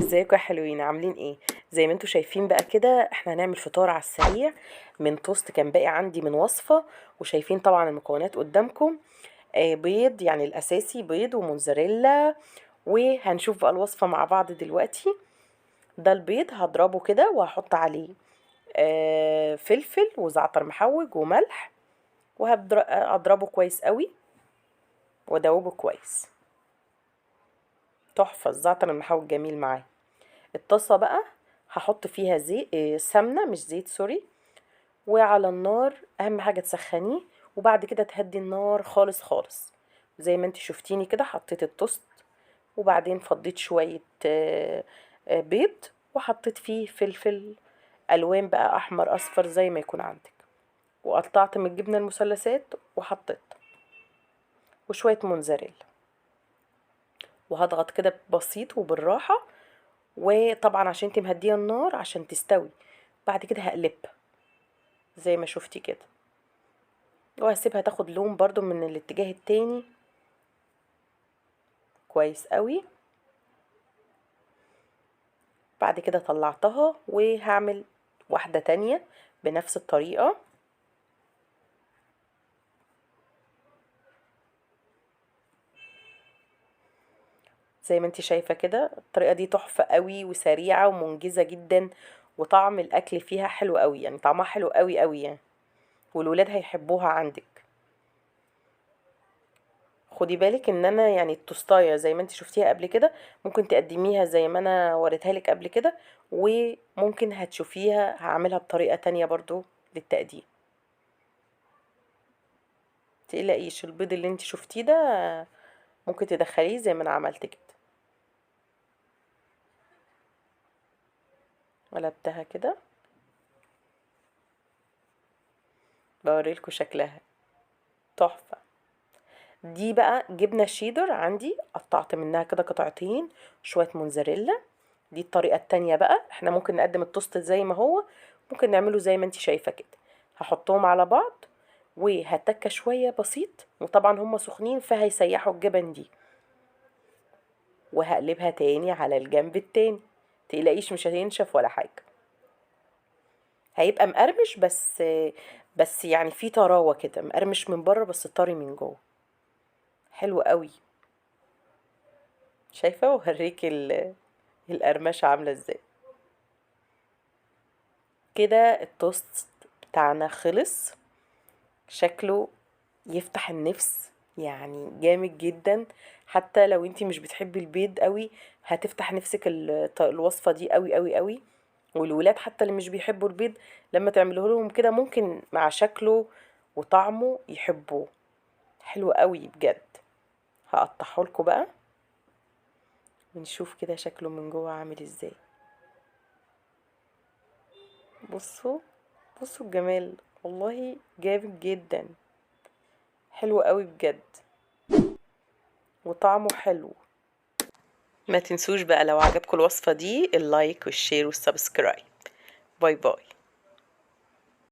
ازيكم يا حلوين؟ عاملين ايه؟ زي ما انتم شايفين بقى كده احنا هنعمل فطار على السريع من توست كان باقي عندي من وصفة، وشايفين طبعا المكونات قدامكم. بيض، يعني الاساسي بيض وموتزاريلا، وهنشوف بقى الوصفة مع بعض دلوقتي. ده البيض هضربه كده وهحط عليه فلفل وزعتر محوج وملح، وهضربه كويس قوي وادوبه كويس. تحفة الزعتر المحوج جميل معاه. الطاسة بقى هحط فيها زيت، سمنة مش زيت سوري، وعلى النار اهم حاجة تسخنيه، وبعد كده تهدي النار خالص خالص. زي ما انت شفتيني كده حطيت التوست، وبعدين فضيت شوية، بيض، وحطيت فيه فلفل الوان بقى احمر اصفر زي ما يكون عندك، وقطعت من الجبنة المثلثات وحطيت، وشوية موتزاريلا، وهضغط كده بسيط وبالراحة، وطبعا عشان انت مهديه النار عشان تستوي. بعد كده هقلبها زي ما شفتي كده، وهسيبها تاخد لون برضو من الاتجاه التاني كويس قوي. بعد كده طلعتها، وهعمل واحدة تانية بنفس الطريقة. زي ما انت شايفة كده الطريقة دي تحفة قوي وسريعة ومنجزة جدا، وطعم الاكل فيها حلو قوي، يعني طعمها حلو قوي قوي يعني، والولاد هيحبوها عندك. خدي بالك ان انا التوستايه زي ما انت شفتيها قبل كده ممكن تقدميها زي ما انا وريتها لك قبل كده، وممكن هتشوفيها هعملها بطريقة تانية برضو للتقديم. تقلقيش البيض اللي انت شفتيه ده ممكن تدخليه زي ما انا عملت كده. قلبتها كده بوريلكوا شكلها تحفة. دي بقى جبنة شيدر عندي قطعت منها كده قطعتين، شوية موتزاريلا. دي الطريقة التانية بقى، احنا ممكن نقدم التوست زي ما هو، ممكن نعمله زي ما انت شايفة كده. هحطهم على بعض وهتكة شوية بسيط، وطبعا هم سخنين فهيسيحوا الجبن دي، وهقلبها تاني على الجنب التاني. تقلقيش مش هينشف ولا حاجة، هيبقى مقرمش بس في طراوة كده، مقرمش من بره بس طري من جوه، حلو قوي. شايفة؟ وهريك القرمشة عاملة ازاي كده. التوست بتاعنا خلص، شكله يفتح النفس، جامد جدا. حتى لو انتي مش بتحبي البيض قوي هتفتح نفسك الوصفة دي قوي قوي قوي. والولاد حتى اللي مش بيحبوا البيض لما تعملوه لهم كده ممكن مع شكله وطعمه يحبوه، حلو قوي بجد. هقطعه لكم بقى ونشوف كده شكله من جوه عامل ازاي. بصوا الجمال، والله جامد جدا، حلو قوي بجد، وطعمه حلو. ما تنسوش بقى لو عجبكم الوصفة دي ال like وال share وال subscribe. bye bye.